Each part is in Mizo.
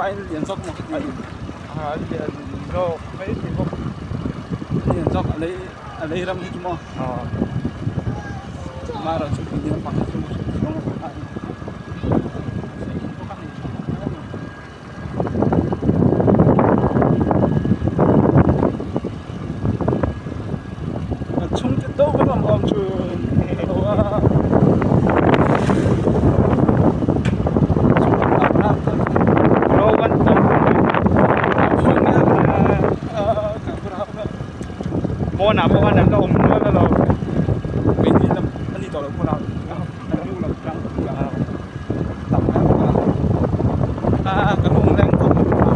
aiin lian zawk maw ka ti. A lian zawk mai thei bawk. Lian zawk a lei a lei ram hi chu maw. Amaherawh chu tui lampang hi chu rawng a ni. Kan chhungte do kan awm awm chu ka lo a. Pawnah pawh khan an la awm nual a lo. Keini lam a ni tawh lo pawh an nu lam tlang tam em a a ka lung leng khawp a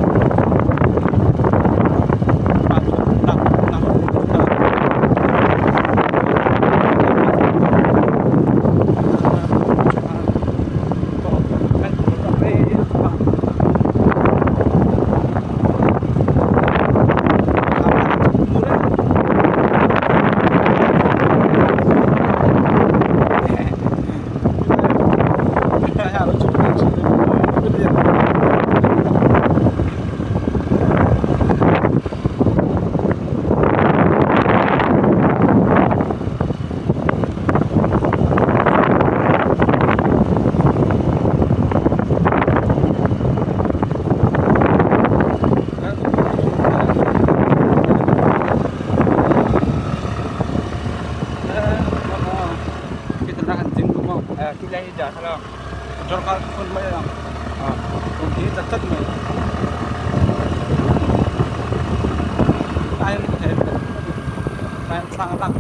tak tak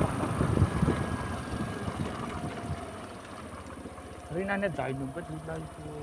Rina net dai nung ka chu lai chu.